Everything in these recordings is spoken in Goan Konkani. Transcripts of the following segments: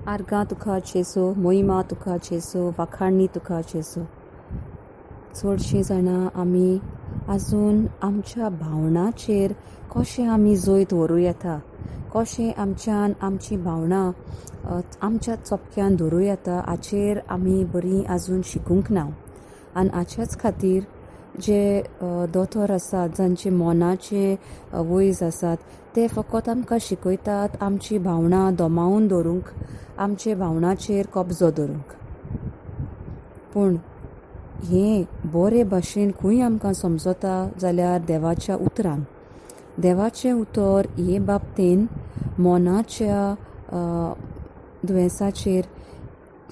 आर्गां तुका जेजू, मोहिमा तुका जेजू, वाखाणणी तुका जेजू. चडशीं जाणां आमी आजून आमच्या भावनाचेर कशें आमी जैत व्हरूं येता, कशें आमच्यान आमचीं भावनां आमच्या चोपक्यान धरूं येता हाचेर आमी बरीं आजून शिकूंक ना. आनी हाच्याच खातीर जे दोतोर आसात, जांचे मनाचे वैज आसात, ते फकत आमकां शिकयतात आमची भावनां दमावन दवरूंक, आमचे भावनाचेर कब्जो दवरूंक. पूण हें बरे भाशेन खंय आमकां समजता जाल्यार देवाच्या उतरान. देवाचें उतर हे बाबतीन मनाच्या दुयेंसाचेर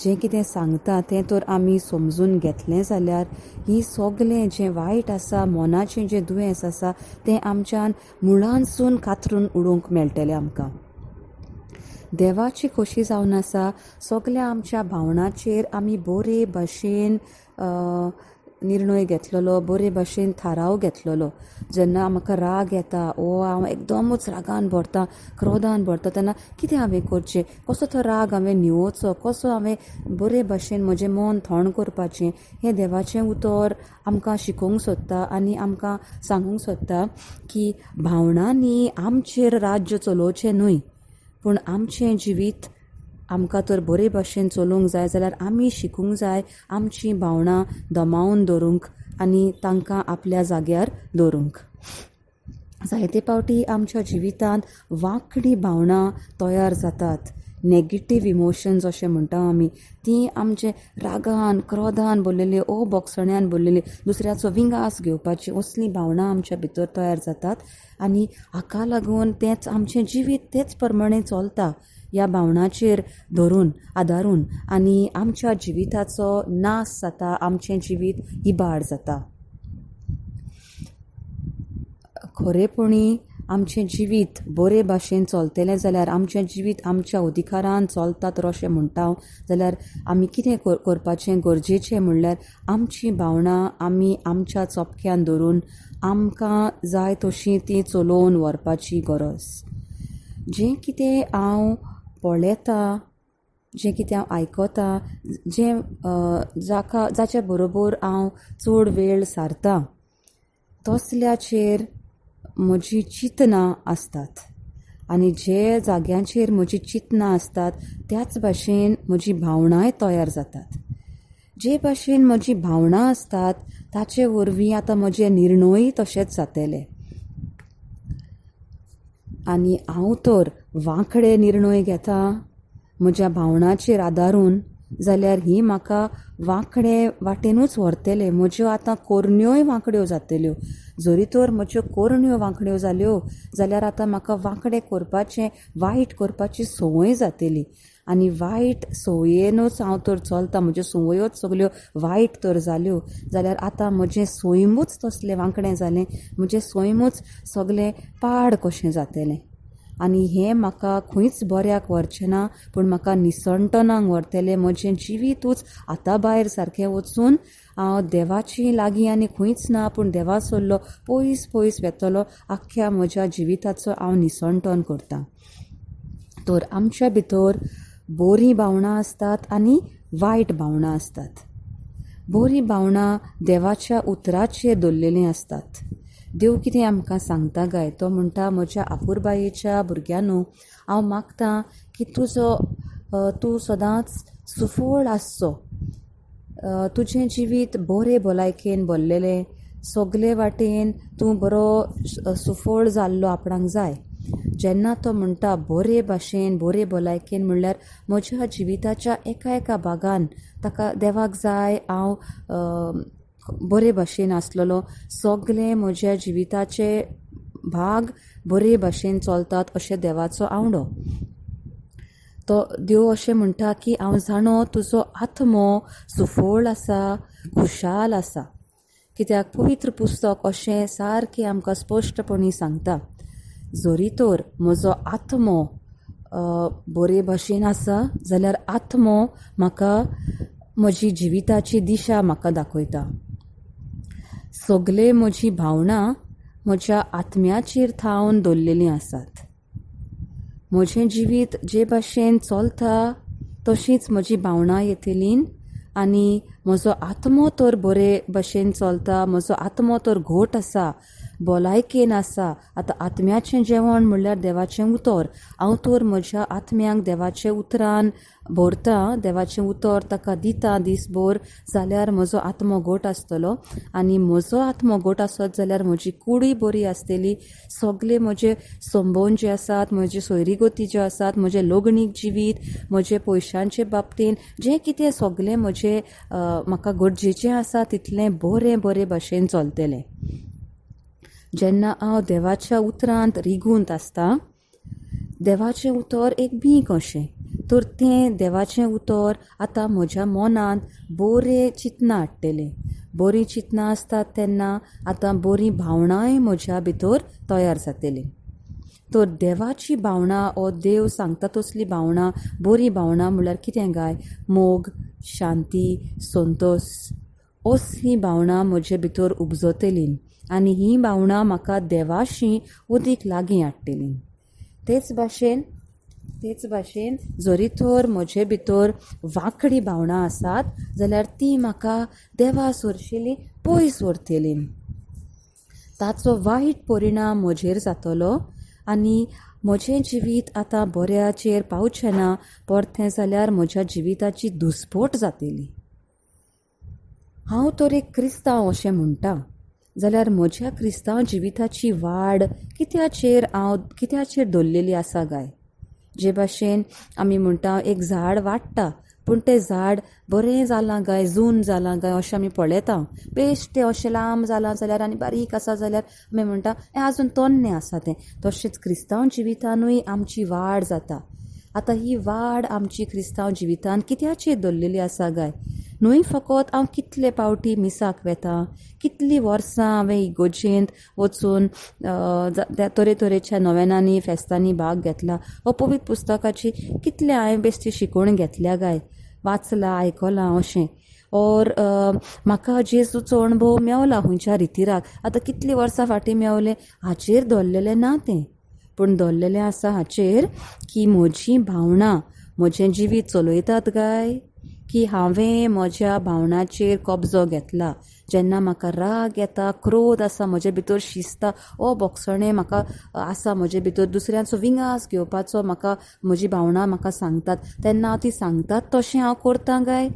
जें कितें सांगता तें तर आमी समजून घेतलें जाल्यार ही सगलें जें वायट आसा, मनाचें जें दुयेंस आसा तें आमच्यान मुळांतसून कातरून उडोवंक मेळटलें आमकां. देवाची खोशी जावन आसा सगल्या आमच्या भावनाचेर आमी बरे भाशेन निर्णय घेतलेलो, बरे भाशेन थाराव घेतलेलो. जेन्ना म्हाका राग येता ओ हांव एकदमूच रागान भरता, क्रोधान भरता, तेन्ना कितें हांवें करचें, कसो तो राग हांवें न्हिवोवचो, कसो हांवें बरे भाशेन म्हजें मन थंड करपाचें, हें देवाचें उतर आमकां शिकोवंक सोदता आनी आमकां सांगूंक सोदता की भावनांनी आमचेर राज्य चलोवचें न्हय, पूण आमचें जिवीत आमकां तर बरे भाशेन चलोवंक जाय जाल्यार आमी शिकूंक जाय आमचीं भावनां दमावन दवरूंक आनी तांकां आपल्या जाग्यार दवरूंक. जायते फावटी आमच्या जिवितांत वांकडी भावनां तयार जातात, नेगेटीव इमोशन्स अशें म्हणटा आमी, तीं आमचे रागान क्रोधान भरलेली ओ बोगसण्यान भरलेली, दुसऱ्याचो विंगास घेवपाची असलीं भावनां आमच्या भितर तयार जातात आनी हाका लागून तेंच आमचें जिवीत तेच प्रमाणें चलता ह्या भावनाचेर धरून आदारून आनी आमच्या जिविताचो नाश जाता, आमचें जिवीत इबाड जाता. खरेपणी आमचें जिवीत बरे भाशेन चलतलें जाल्यार, आमचें जिवीत आमच्या अधिकारान चलता तर अशें म्हणटा हांव जाल्यार आमी कितें करपाचें गरजेचें म्हणल्यार आमचीं भावनां आमी आमच्या चोपक्यान धरून आमकां जाय तशीं तीं चलोवन व्हरपाची गरज. जें कितें हांव पळयतां, जें कितें हांव आयकतां, जें जाका जाच्या बरोबर हांव चड वेळ सारतां तसल्याचेर म्हजी चिंतनां आसतात आनी जे जाग्यांचेर म्हजी चिंतनां आसतात त्याच भाशेन म्हजी भावनांय तयार जातात. जे भाशेन म्हजी भावनां आसतात ताचे वरवीं आतां म्हजे निर्णय तशेंच जातले आनी हांव तर वांकडे निर्णय घेता म्हज्या भावनाचेर आदारून जाल्यार ही म्हाका वांकडे वाटेनूच व्हरतले. म्हज्यो आतां कोरण्योय वांकड्यो जातल्यो. जरी तर म्हज्यो कोरण्यो वांकड्यो जाल्यो जाल्यार आतां म्हाका वांकडे करपाचें, वायट करपाची संवय जातली आनी वायट संवयेनूच हांव तर चलता, म्हज्यो संवयोच सगल्यो वायट तर जाल्यो जाल्यार आतां म्हजें सैमूच तसलें वांकडें जालें, म्हजें सैमूच सगलें पाड कशें जातलें आनी हें म्हाका खंयच बऱ्याक व्हरचें ना, पूण म्हाका निसणटनाक व्हरतलें. म्हजें जिवितूच हाता भायर सारकें वचून हांव देवाची लागीं आनी खंयच ना, पूण देवा सरलो पयस पयस वेतलो. आख्ख्या म्हज्या जिविताचो हांव निसणटन करतां. तर आमच्या भितर बरीं भावनां आसतात आनी वायट भावनां आसतात. बरीं भावनां देवाच्या उतराचेर दवरलेलीं आसतात. देव कितें आमकां सांगता गाय, तो म्हणटा म्हज्या आपुरबायेच्या भुरग्यांनो, हांव मागतां की तुजो तूं सदांच सुफळ आसचो, तुजें जिवीत बरे भलायकेन भरलेलें, सगले वाटेन तूं बरो सुफळ जाल्लो आपणाक जाय. जेन्ना तो म्हणटा बरे भाशेन बरे भलायकेन म्हणल्यार म्हज्या जिविताच्या एका एका भागान ताका देवाक जाय हांव बरे भाशेन आसलेलो, सगले म्हज्या जिविताचे भाग बरे भाशेन चलतात अशें देवाचो आवडो. तो देव अशें म्हणटा की हांव जाणो तुजो आत्मो सुफळ आसा, खुशाल आसा. कित्याक पवित्र पुस्तक अशें सारकें आमकां स्पश्टपणी सांगता, जरी तर म्हजो आत्मो बरे भाशेन आसा जाल्यार आत्मो म्हाका म्हजी जिविताची दिशा म्हाका दाखयता. सगले म्हजी भावनां म्हज्या आत्म्याचेर थावन दवरलेलीं आसात. म्हजें जिवीत जे भाशेन चलता तशींच म्हजी भावनां येतलीं आनी म्हजो आत्मो तर बरे भशेन चलता, म्हजो आत्मो तर घट आसा, भलायकेन आसा. आतां आत्म्याचें जेवण म्हणल्यार देवाचें उतर. हांव तर म्हज्या आत्म्याक देवाच्या उतरान भरता, देवाचें उतर ताका दिता दीसभर, जाल्यार म्हजो आत्मो घट आसतलो. आनी म्हजो आत्मो घट आसत जाल्यार म्हजी कुडूय बरी आसतली. सगळे म्हजे संबंद जे आसात, म्हजे सोयरीगती ज्यो आसात, म्हजें लग्नीक जिवीत, म्हजे पयशांचे बाबतीन जें कितें सगळें म्हजें म्हाका गरजेचें आसा तितलें बरें बरे भशेन चलतलें. जेन्ना हांव देवाच्या उतरांत रिगूंत आसता, देवाचें उतर एक बीं कशें, तर तें देवाचें उतर आतां म्हज्या मनांत बरें चिंतनां हाडटलें. बरीं चिंतनां आसतात तेन्ना आतां बरीं भावनांय म्हज्या भितर तयार जातलीं. तर देवाची भावनां वो देव सांगता तसलीं भावनां, बरीं भावनां म्हणल्यार कितें काय? मोग, शांती, संतोश, असलीं भावनां म्हजे भितर उपजतलीं आनी हीं भावनां म्हाका देवाशी अदीक लागीं हाडटलीं. तेच भाशेन जरी तर म्हजे भितर वांकडी भावनां आसात जाल्यार ती म्हाका देवा सरशिली पयस व्हरतलीं. ताचो वायट परिणाम म्हजेर जातलो आनी म्हजें जिवीत आतां बऱ्याचेर पावचें ना, परतें जाल्यार म्हज्या जिविताची दुस्पोट जातली. हांव तर एक क्रिस्तांव अशें म्हणटा जाल्यार म्हज्या क्रिस्तांव जिविताची वाड कित्याचेर हांव कित्याचेर दवरलेली आसा काय? जे भाशेन आमी म्हणटा एक झाड वाडटा, पूण तें झाड बरें जालां काय जून जालां काय अशें आमी पळयता. बेश्टें अशें लांब जालां जाल्यार आनी बारीक आसा जाल्यार आमी म्हणटा हें आजून तन्नें आसा तें. तशेंच क्रिस्तांव जिवितानूय आमची वाड जाता. आतां ही वाड आमची क्रिस्तांव जिवितान कित्याचेर दवरलेली आसा काय? न्हय फकत हांव कितले पावटी मिसाक वेता, कितलीं वर्सां हांवें इगोर्जेंत वचून तरेतरेच्या नोवेनांनी फेस्तांनी भाग घेतला, वो पवित्र पुस्तकाची कितलें हांवें बेश्टी शिकोवण घेतल्या काय, वाचलां आयकलां अशें, ओर म्हाका जेजूचो अणभव मेवला खंयच्या रितीराक, आतां कितलीं वर्सां फाटीं मेवलें हाचेर दवरलेलें ना तें, पूण दवरलेलें आसा हाचेर की म्हजीं भावनां म्हजें जिवीत चलयतात काय, की हांवें म्हज्या भावनाचेर कब्जो घेतला. जेन्ना म्हाका राग येता, क्रोध आसा म्हजे भितर, शिजता ओ बोगसणें म्हाका आसा म्हजे भितर, दुसऱ्यांचो विंगास घेवपाचो म्हाका म्हजी भावनां म्हाका सांगतात, तेन्ना हांव ती सांगतात तशें हांव करता काय?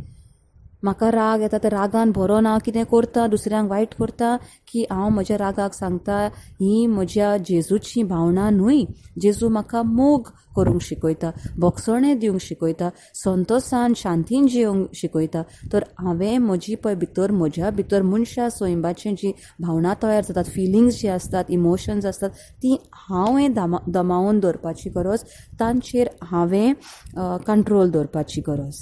म्हाका राग येता त्या रागान भरोन हांव कितें करता, दुसऱ्यांक वायट करता, की हांव म्हज्या रागाक सांगता ही म्हज्या जेजूची भावनां न्हय. जेजू म्हाका मोग करूंक शिकयता, बोगसणें दिवंक शिकयता, संतोसान शांतीन जिवंक शिकयता. तर हांवें म्हजी पळय भितर म्हज्या भितर मनशा सैंबाची जी भावनां तयार जातात, फिलिंग्स जी आसतात, इमोशन्स आसतात, ती हांवें दमावन दवरपाची गरज, तांचेर हांवें कंट्रोल दवरपाची गरज.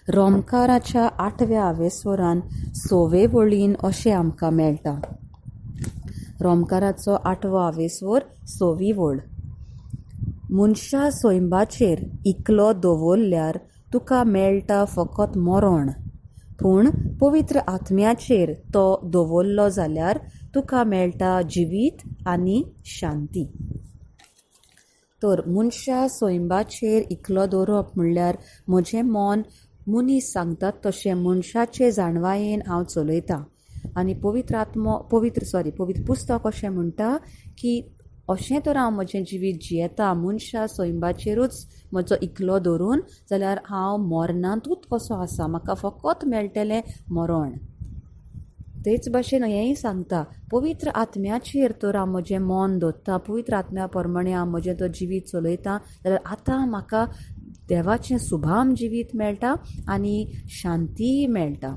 रोमकाराच्या आठव्या आवेस्वरान सवे वळीन अशें आमकां मेळटा. रोमकाराचो आठवो आवेस्वर सवी वळ. मनशा सैंबाचेर इकलो दवरल्यार तुका मेळटा फकत मरण, पूण पवित्र आत्म्याचेर तो दवरलो जाल्यार तुका मेळटा जिवीत आनी शांती. तर मनशा सैंबाचेर इकलो दवरप म्हणल्यार म्हजें मन मनीस सांगतात तशें मनशाचे जाणवायेन हांव चलयतां, आनी पवित्र आत्मो पवित्र पवित्र पुस्तक अशें म्हणटा की अशें तर हांव म्हजें जिवीत जियेता मनशा सैंबाचेरूच म्हजो इकलो धरून, जाल्यार हांव मरणांतूच कसो आसा, म्हाका फकत मेळटलें मरण. तेच भाशेन हेंय सांगता पवित्र आत्म्याचेर तर हांव म्हजें मन दवरता, पवित्र आत्म्या प्रमाणें हांव म्हजें तो जिवीत चलयता, जाल्यार आतां म्हाका देवाचें सुभाम जिवीत मेळटा आनी शांतीय मेळटा.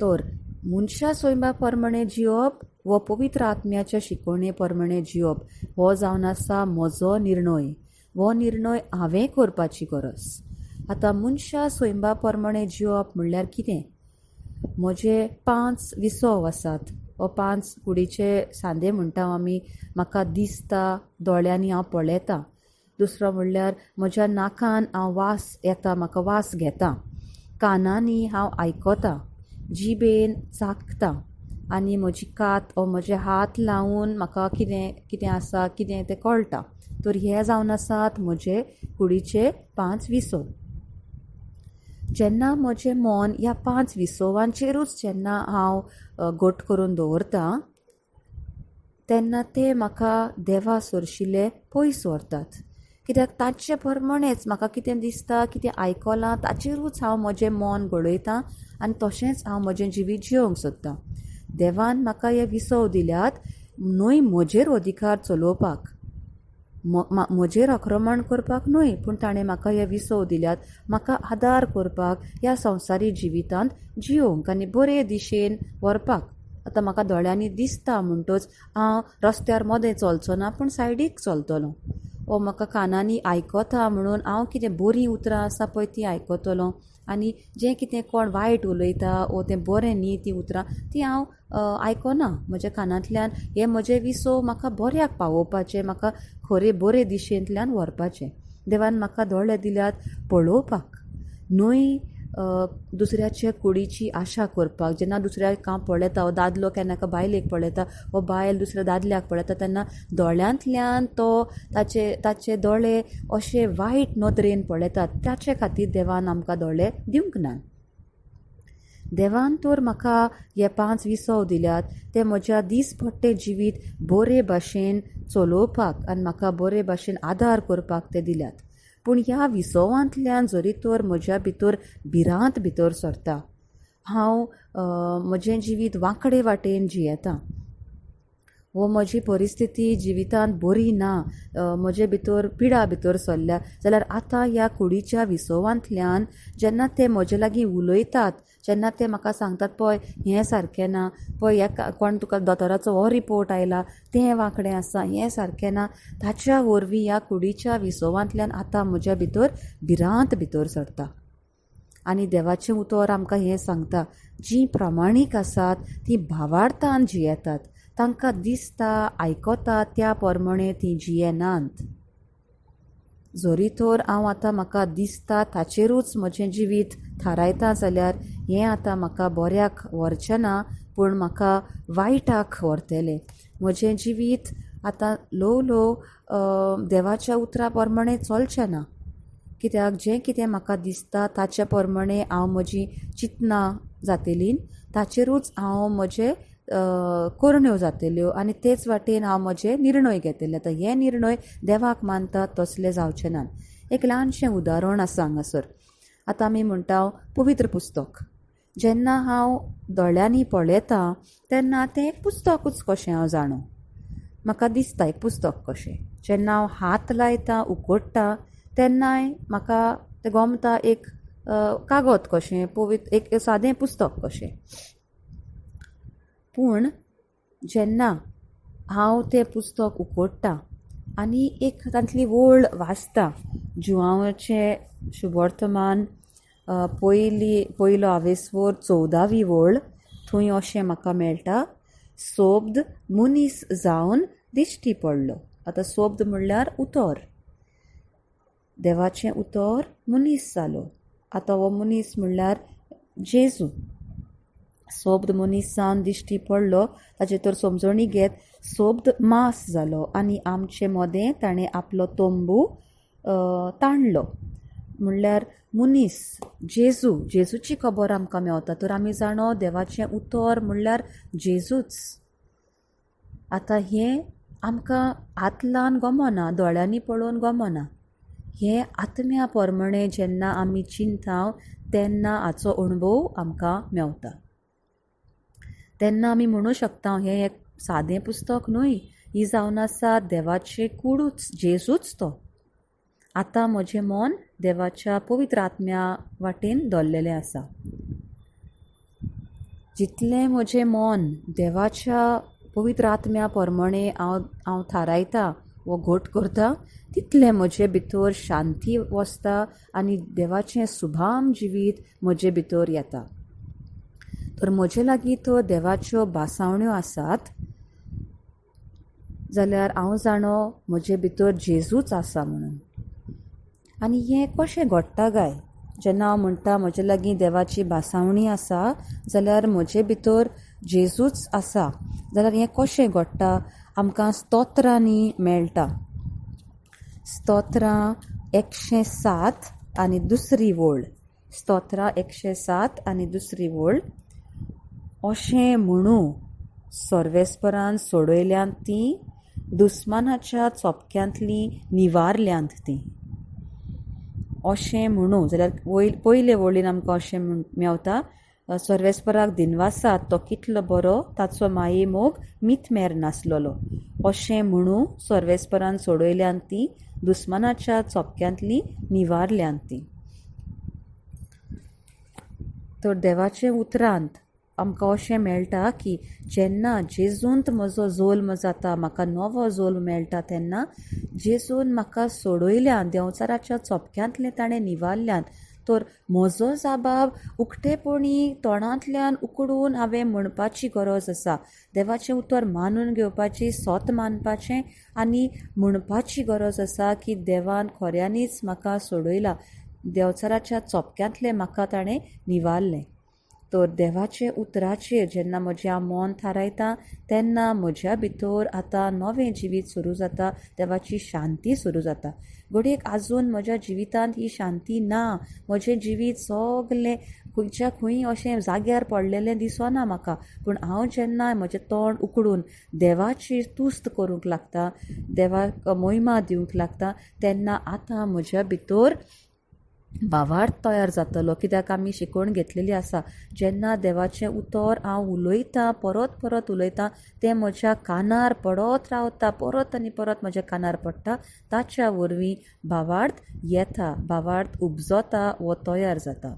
तर मनशा सैमा प्रमाणें जिवप वो पवित्र आत्म्याच्या शिकवणे प्रमाणें जिवप हो जावन आसा म्हजो निर्णय. हो निर्णय हांवें करपाची गरज. आतां मनशा सैमा प्रमाणें जिवप म्हणल्यार कितें? म्हजे 5 विसव आसात, वो 5 कुडीचे सांदे म्हणटा आमी. म्हाका दिसता, दोळ्यांनी हांव पळयतां. दुसरो म्हणल्यार म्हज्या नाकान हांव वास येता, म्हाका वास घेता. कानांनी हांव आयकता, जिबेन चाखता, आनी म्हजी कात वो म्हजे हात लावन म्हाका कितें कितें आसा कितें तें कळटा. तर हे जावन आसात म्हजे कुडीचे 5 विसव. जेन्ना म्हजें मन ह्या 5 विसवांचेरूच जेन्ना हांव घट करून दवरता तेन्ना ते म्हाका देवा सरशिल्ले पयस व्हरतात. कित्याक ताचे प्रमाणेच म्हाका कितें दिसता, कितें आयकलां ताचेरूच हांव म्हजें मन घडयतां आनी तशेंच हांव म्हजें जिवीत जियोंक सोदतां. देवान म्हाका हे विसव दिल्यात न्हय म्हजेर अधिकार चलोवपाक, म्हजेर आक्रमण करपाक न्हय, पूण ताणें म्हाका हे विसव दिल्यात म्हाका आदार करपाक, ह्या संवसारी जिवितांत जियोंक आनी बरे दिशेन व्हरपाक. आतां म्हाका दोळ्यांनी दिसता म्हणटच हांव रस्त्यार मदें चलचो ना, पूण सायडीक चलतलो. ओ म्हाका कानांनी आयकता म्हणून हांव कितें बरीं उतरां आसा पळय तीं आयकतलो आनी जें कितें कोण वायट उलयता ओ तें बरें न्ही तीं उतरां तीं हांव आयकना. म्हज्या कानांतल्यान हे म्हजे विसव म्हाका बऱ्याक पावोवपाचे, म्हाका खरे बरे दिशेंतल्यान व्हरपाचे. देवान म्हाका दोळे दिल्यात पळोवपाक न्हय दुसऱ्याचे कुडीची आशा करपाक. जेन्ना दुसऱ्याक हांव पळयता, दादलो केन्ना एका बायलेक पळयता वो बायल दुसऱ्या दादल्याक पळयता तेन्ना दोळ्यांतल्यान तो ताचे ताचे दोळे अशे वायट नदरेन पळयतात. ताचे खातीर देवान आमकां दोळे दिवंक ना. देवान तर म्हाका हे 5 विसव दिल्यात ते म्हज्या दीसपट्टे जिवीत बरे भाशेन चलोवपाक आनी म्हाका बरे भाशेन आदार करपाक ते दिल्यात. पूण ह्या विसवांतल्यान जरी तर म्हज्या भितर भिरांत भितर सरता, हांव म्हजें जिवीत वांकडे वाटेन जियेता वो म्हजी परिस्थिती जिवितांत बरी ना, म्हजे भितर पिडा भितर सरल्या जाल्यार आतां ह्या कुडीच्या विसवांतल्यान जेन्ना ते म्हजे लागीं उलयतात, जेन्ना ते म्हाका सांगतात पळय हें सारकें ना, पळय ह्या कोण तुका दोतोराचो हो रिपोर्ट आयला तें वांकडें आसा, हें सारकें ना, ताच्या वरवीं ह्या कुडीच्या विसवांतल्यान आतां म्हज्या भितर भिरांत भितर सरता. आनी देवाचें उतर आमकां हें सांगता, जीं प्रामाणीक आसात तीं भावार्थान जियेतात, तांकां दिसता आयकता त्या प्रमाणे तीं जियेनात. जरी तर हांव आतां म्हाका दिसता ताचेरूच म्हजें जिवीत थारायता जाल्यार हें आतां म्हाका बऱ्याक व्हरचें ना, पूण म्हाका वायटाक व्हरतलें. म्हजें जिवीत आतां ल्हव ल्हव देवाच्या उतरा प्रमाणे चलचें ना, कित्याक जें कितें म्हाका दिसता ताचे प्रमाणे हांव म्हजी चिंतनां जातलीं, ताचेरूच हांव म्हजे करण्यो जातल्यो आनी तेच वाटेन हांव म्हजे निर्णय घेतले. आतां हे निर्णय देवाक मानतात तसले जावचे नात. एक ल्हानशें उदाहरण आसा हांगासर. आतां आमी म्हणटा पवित्र पुस्तक. जेन्ना हांव दोळ्यांनी पळयता तेन्ना तें एक पुस्तकूच कशें हांव जाणो, म्हाका दिसता एक पुस्तक कशें. जेन्ना हांव हात लायता उकडटा तेन्नाय म्हाका तें गोमता एक कागद कशें, पवित्र एक सादें पुस्तक कशें. पूण जेन्ना हांव तें पुस्तक उकडटा आनी एक तांतली वळ वाचता, जुवांवाचें शुभवर्तमान पयलो आवेस्वर 14वी वळ, थंय अशें म्हाका मेळटा, सोब्द मनीस जावन दिश्टी पडलो. आतां सोब्द म्हणल्यार उतर, देवाचें उतर मनीस जालो. आतां हो मनीस म्हणल्यार जेजू. सोब्द मनीस जावन दिश्टी पडलो, ताचे तर समजणी घेत सोब्द मास जालो आनी आमचे मदें ताणें आपलो तंबू ताणलो. म्हणल्यार मनीस जेजू, जेजूची खबर आमकां मेवता. तर आमी जाणो देवाचें उतर म्हणल्यार जेजूच. आतां हें आमकां हात लावन गमना, दोळ्यांनी पळोवन गमना. हें आत्म्या प्रमाणे जेन्ना आमी चिंता तेन्ना हाचो अणभव आमकां मेवता. तेन्ना आमी म्हणूं शकता हें एक सादें पुस्तक न्हय, ही जावन आसा देवाचें कुडूच, जेजूच तो. आतां म्हजें मन देवाच्या पवित्र आत्म्या वाटेन दवरलेलें आसा. जितलें म्हजें मन देवाच्या पवित्र आत्म्या प्रमाणे हांव थारायता वो घट करता तितलें म्हजे भितर शांती वसता आनी देवाचें सुभाम जिवीत म्हजे भितर येता. तर म्हजे लागीं तर देवाच्यो भासावण्यो आसात जाल्यार हांव जाणो म्हजे भितर जेजूच आसा म्हणून. आनी हें कशें घडटा काय? जेन्ना हांव म्हणटा म्हजे लागीं देवाची भासावणी आसा जाल्यार म्हजे भितर जेजूच आसा, जाल्यार हें कशें घडटा? आमकां स्तोत्रांनी मेळटा. स्तोत्रां 107 आनी दुसरी वळ. स्तोत्रां 107 आनी दुसरी वळ. अशें म्हणू सर्वेस्परान सोडयल्यांत तीं, दुस्मानाच्या चोपक्यांतलीं निवारल्यांत तीं. अशें म्हणू जाल्यार वयर पयले वळीन आमकां अशें मेवता, सर्वेस्पराक दिनवासात, तो कितलो बरो, ताचो माये मोग मितमेर नासलेलो. अशें म्हणू सर्वेस्परान सोडयल्यांत तीं, दुस्मानाच्या चोपक्यांतलीं निवारल्यांत तीं. तर देवाचे उतरांत आमकां अशें मेळटा की जेन्ना जेजूंत म्हजो जल्म जाता, म्हाका नवो जल्म मेळटा, तेन्ना जेजून म्हाका सोडयल्यान, देंवचाराच्या चोपक्यांतलें ताणें निवारल्यान. तर म्हजो जाबाब उक्तेपणी तोंडांतल्यान उकडून हांवें म्हणपाची गरज आसा. देवाचें उतर मानून घेवपाची, सोत मानपाचें आनी म्हणपाची गरज आसा की देवान खऱ्यांनीच म्हाका सोडयला, देंवचाराच्या चोपक्यांतलें म्हाका ताणें निवारलें. तर देवाचे उतराचेर जेन्ना म्हजें हांव मन थारायता तेन्ना म्हज्या भितर आतां नवें जिवीत सुरू जाता, देवाची शांती सुरू जाता. घडयेक आजून म्हज्या जिवितांत ही शांती ना, म्हजें जिवीत सगलें खंयच्या खंय अशें जाग्यार पडलेलें दिसना म्हाका, पूण हांव जेन्ना म्हजें तोंड उकडून देवाची तुस्त करूंक लागता, देवाक मोहिमा दिवंक लागता, तेन्ना आतां म्हज्या भितर भावार्थ तयार जातलो. कित्याक आमी शिकोवन घेतलेली आसा, जेन्ना देवाचें उतर हांव उलयतां, परत परत उलयतां, तें म्हज्या कानार पडत रावता, परत आनी परत म्हज्या कानार पडटा, ताच्या वरवीं भावार्थ येता, भावार्थ उपजता वो तयार जाता.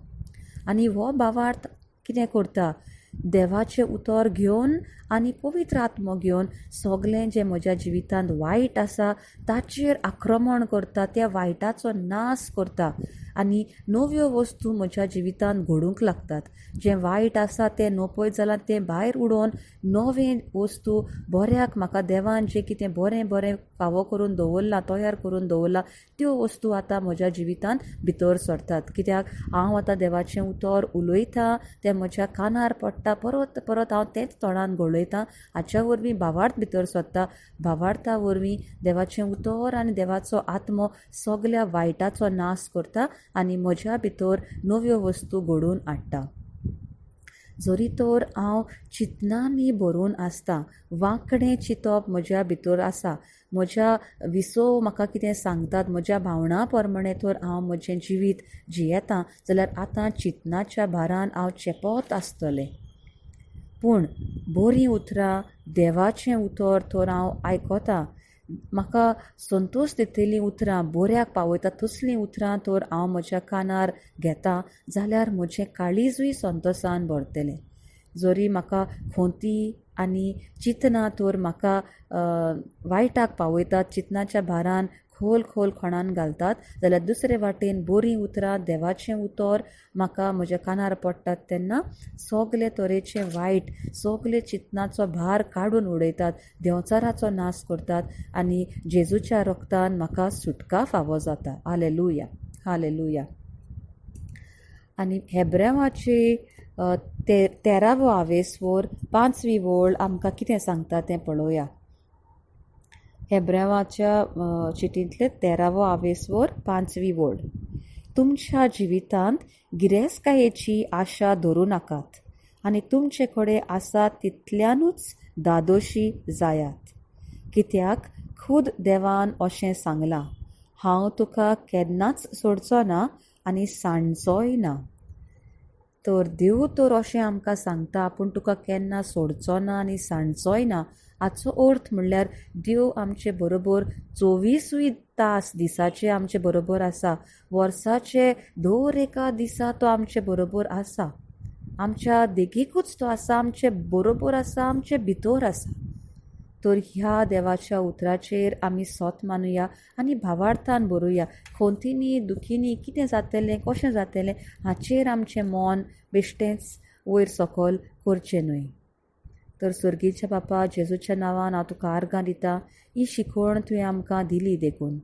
आनी हो भावार्थ कितें करता, देवाचें उतर घेवन आनी पवित्र आत्मो घेवन सगलें जें म्हज्या जिवितांत वायट आसा ताचेर आक्रमण करता, त्या वायटाचो नाश करता आनी नव्यो वस्तू म्हज्या जिवितांत घडूंक लागतात. जें वायट आसा तें नपयत जालां तें भायर उडोवन नवें वस्तू बऱ्याक म्हाका देवान जें कितें बरें बरें फावो करून दवरलां, तयार करून दवरलां, त्यो वस्तू आतां म्हज्या जिवितांत भितर सरतात. कित्याक हांव आतां देवाचें उतर उलयतां, तें म्हज्या कानार पडटा, परत परत हांव तेंच तोंडान घोळयतां, हाच्या वरवीं भावार्थ भितर सरता. भावार्था वरवीं देवाचें उतर आनी देवाचो आत्मो सगल्या वायटाचो नाश करता आनी म्हज्या भितर नव्यो वस्तू घडोवन हाडटा. जरी तर हांव चिंतनांनी भरून आसता, वांकडें चिंतप म्हज्या भितर आसा, म्हज्या विसव म्हाका कितें सांगतात, म्हज्या भावनां प्रमाणें तर हांव म्हजें जिवीत जियेतां, जाल्यार आतां चिंतनाच्या भारान हांव चेपत आसतलें. पूण बरीं उतरां, देवाचें उतर तर हांव आयकता, म्हाका संतोश दितलीं उतरां, बऱ्याक पावयता तसलीं उतरां तर हांव म्हज्या कानार घेता, जाल्यार म्हजें काळीजूय संतोसान भरतलें. जरी म्हाका खोंती आनी चिंतनां तर म्हाका वायटाक पावयतात, चिंतनाच्या भारान खोल खोल खणान घालतात, जाल्यार दुसरे वाटेन बरीं उतरां, देवाचें उतर म्हाका म्हज्या कानार पडटात तेन्ना सगले तरेचे वायट, सगले चिंतनाचो भार काडून उडयतात, देंवचाराचो नाश करतात आनी जेजूच्या रक्तान म्हाका सुटका फावो जाता. Hallelujah, hallelujah. आनी हेब्रेवाचे 13वो आवेसवर 5वी वळ आमकां कितें सांगता तें पळोवया. हेब्रेवाच्या चिटींतले 13वो आवेसवर 5वी वळ. तुमच्या जिवितांत गिरेस्तकायेची आशा धरूं नाकात आनी तुमचे कडेन आसा तितल्यानूच दादोशी जायात, कित्याक खुद देवान अशें सांगलां, हांव तुका केन्नाच सोडचो ना आनी सांडचोय ना. तर देव तर अशें आमकां सांगता, आपूण तुका केन्ना सोडचो ना आनी सांडचोय ना. हाचो अर्थ म्हणल्यार देव आमचे बरोबर 24 तास दिसाचे आमचे बरोबर आसा, वर्साचे दर एका दिसा तो आमचे बरोबर आसा, आमच्या देखीकूच तो आसा, आमचे बरोबर आसा, आमचे भितर आसा. तर ह्या देवाच्या उतराचेर आमी सोत मानुया आनी भावार्थान बरोवया. खोंतींनी दुखींनी कितें जातलें, कशें जातलें हाचेर आमचें मन बेश्टेंच वयर सकयल करचें न्हय. तर सर्गीच्या बापा, जेजूच्या नांवान हांव तुका आर्गां दिता, ही शिकवण तुवें आमकां दिली देखून.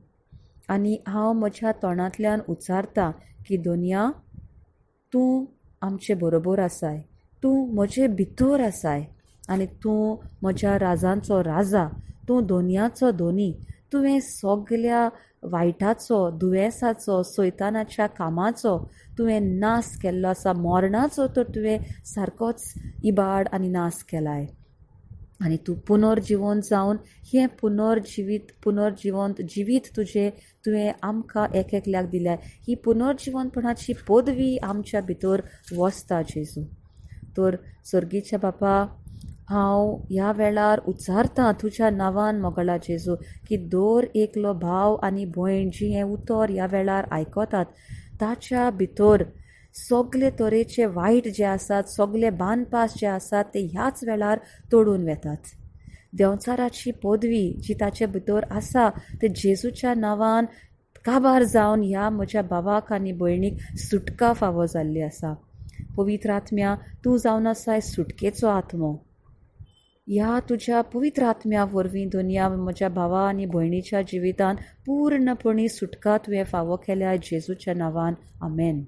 आनी हांव म्हज्या तोंडांतल्यान उच्चारता की दोनया तूं आमचे बरोबर आसाय, तूं म्हजे भितर आसाय आनी तूं म्हज्या राजांचो राजा, तूं दोनयाचो धोनी. तुवें सगल्या वायटाचो, दुयेंसाचो, सैतानाच्या कामाचो तुवें नाश केल्लो आसा. मरणाचो तर तुवें सारकोच इबाड आनी नाश केलाय. आनी तूं पुनर्जिवन जावन हें पुनर्जिवंत जिवीत तुजें तुवें आमकां एक एकल्याक दिल्या. ही पुनर्जिवंतपणाची पदवी आमच्या भितर वसता जेजू. तर सर्गीच्या बापा, हांव ह्या वेळार उच्चारतां तुज्या नांवान मोगाळा जेजू की दर एकलो भाव आनी भयण जी हें उतर ह्या वेळार आयकतात ताच्या भितर सगले तरेचे वायट जे आसात, सगले बांदपास जे आसात ते ह्याच वेळार तोडून वेतात. देंवचाराची पदवी जी ताचे भितर आसा ते जेजूच्या नांवान काबार जावन ह्या म्हज्या भावाक आनी भयणीक सुटका फावो जाल्ली आसा. पवित्र आत्म्या, तूं जावन आसाय सुटकेचो आत्मो. ह्या तुज्या पवित्र आत्म्या वरवीं दुनिया म्हज्या भावा आनी भयणीच्या जिवितांत पूर्णपणी सुटका तुवें फावो केल्या जेजूच्या नांवान. आमेन.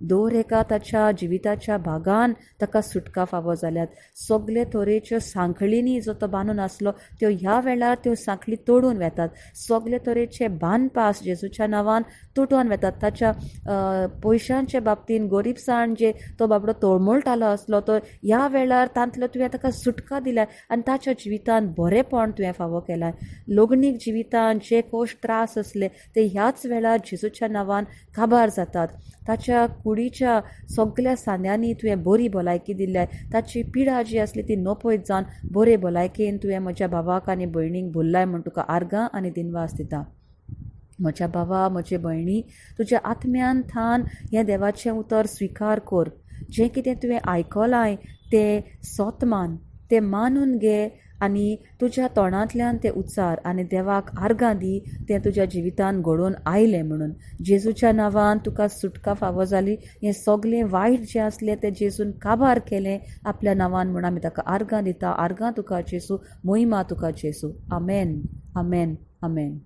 दर एका ताच्या जिविताच्या भागान ताका सुटका फावो जाल्यात. सगले तरेच्यो सांखळींनी जो तो बांदून आसलो त्यो ह्या वेळार त्यो सांखळी तोडून वेतात. सगले तरेचे बांदपास जेजूच्या नांवान तुटोन वेतात. ताच्या पयशांचे बाबतीन गरिबसाण जे तो बाबडो तळमळटालो आसलो तो ह्या वेळार तांतलो तुवें ताका सुटका दिल्या आनी ताच्या जिवितान बरेंपण तुवें फावो केलां. लग्नीक जिवितान जे कोश त्रास आसले ते ह्याच वेळार जेजूच्या नांवान काबार जातात. ताच्या कुडीच्या सगल्या सांद्यांनी तुवें बरी भलायकी दिल्या. ताची पिडा जी आसली ती नपयत जावन बरे भलायकेन तुवें म्हज्या भावाक आनी भयणीक भरलाय म्हूण तुका आर्गां आनी दिनवास दिता. म्हज्या भावा, म्हजे भयणी, तुज्या आत्म्यान थान हें देवाचें उतर स्विकार कर. जें कितें तुवें आयकलां तें सत मान, तें मानून घे आनी तुज्या तोंडांतल्यान तें उच्चार आनी देवाक आर्गां दी तें तुज्या जिवितान घडोवन आयलें म्हणून. जेजूच्या नांवान तुका सुटका फावो जाली. हें सगलें वायट जें आसलें तें जेजून काबार केलें आपल्या नांवान म्हूण आमी ताका आर्गां दिता. आर्गां तुका जेजू, मोहिमा तुका जेजू. आमेन, आमेन, आमेन.